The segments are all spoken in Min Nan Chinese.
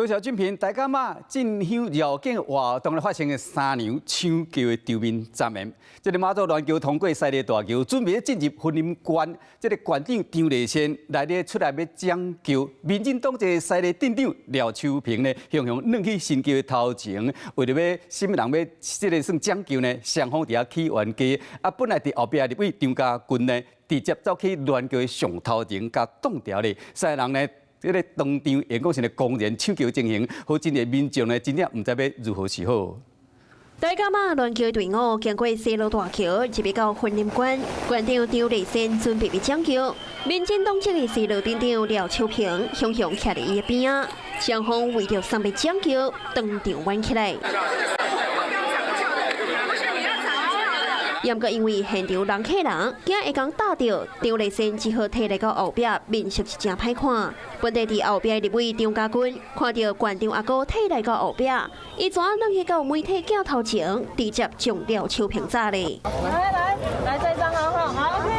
多謝俊平，大甲媽進香繞境活動咧發生的三娘搶轎的場面場面。這个媽祖鑾轎通過西螺大橋，準備進入雲林縣。這个縣長張麗善來咧出來欲掌轎，民進黨這个西螺鎮長廖秋萍呢，雄雄攆去神轎的頭前，為著欲啥物人欲這个算掌轎呢？雙方佇遐起冤家。啊，本來佇後壁立委張嘉軍呢，直接走去鑾轎的上頭前，共擋牢咧，三个人呢，這个當場會講是公然搶轎情形，予真濟民眾呢，真正毋知欲如何是好。大甲媽鑾轎隊伍經過西螺大橋，入欲到雲林縣，縣長張麗善準備欲掌轎，民進黨籍的西螺鎮長廖秋萍雄雄徛佇伊的邊仔，雙方為著啥欲掌轎，當場冤起來。毋過因為現場人客人，驚會共打著，張麗善只好退來到後壁，面色是誠歹看。本地佇後壁立委張嘉軍看著縣長阿哥退來到後壁，伊怎攆去到媒體鏡頭前，直接將廖秋萍炸咧。來來來，這張好好好 OK。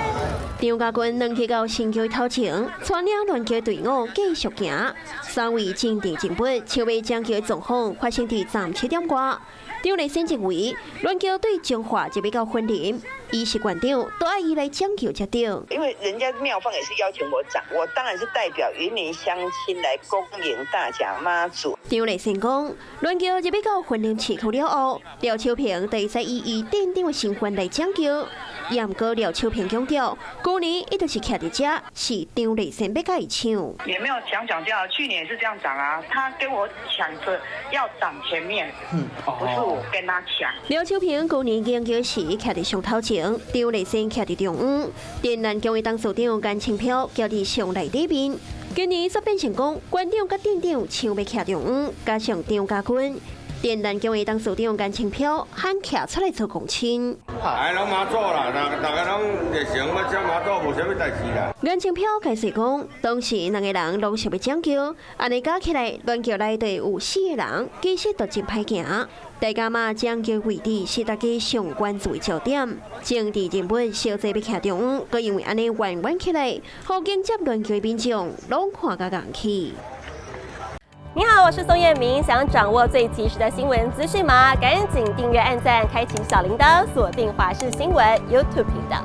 張嘉軍攆去到神轎頭前，帶領鑾轎隊伍繼續行。三位政治人物搶欲掌轎狀況發生佇昨7點外。張麗善認為，鑾轎對彰化就欲到雲林，伊是縣長，都愛伊來掌轎才對。因為人家廟方也是邀請我掌，我當然是代表雲林鄉親來恭迎大甲媽祖。張麗善講，鑾轎入欲到雲林市區了後，廖秋萍就會使以伊鎮長的身份來掌轎。也毋過廖秋萍強調，舊年伊就是徛佇遮，是張麗善欲共伊搶。也沒有搶搶掉，去年也是這樣講啊，他跟我搶着要掌前面，不是我跟他搶。廖秋萍舊年迎轎時徛佇上頭前，張麗善徛佇中央，電纜宮的董事長顏清標徛佇上內底面。今年煞變成講，縣長佮鎮長搶欲徛中央，加上張嘉軍。電纜宮的董事長顏清標喊徛出來做公親。哎，攏媽祖啦，逐逐家攏熱誠，欲請媽祖無啥物代誌啦。顏清標解釋講，當時兩个人攏想欲掌轎，按呢加起來，鑾轎內底有四个人，其實都真歹行。大甲媽掌轎位置是大家上關注的焦點，政治人物相爭欲徛中央，閣因為按呢冤冤起來，予迎接鑾轎的民眾攏看甲戇去。你好，我是宋燕明。想掌握最及時的新聞資訊嗎？趕緊訂閱、按讚、開啟小鈴鐺，鎖定華視新聞 YouTube 頻道。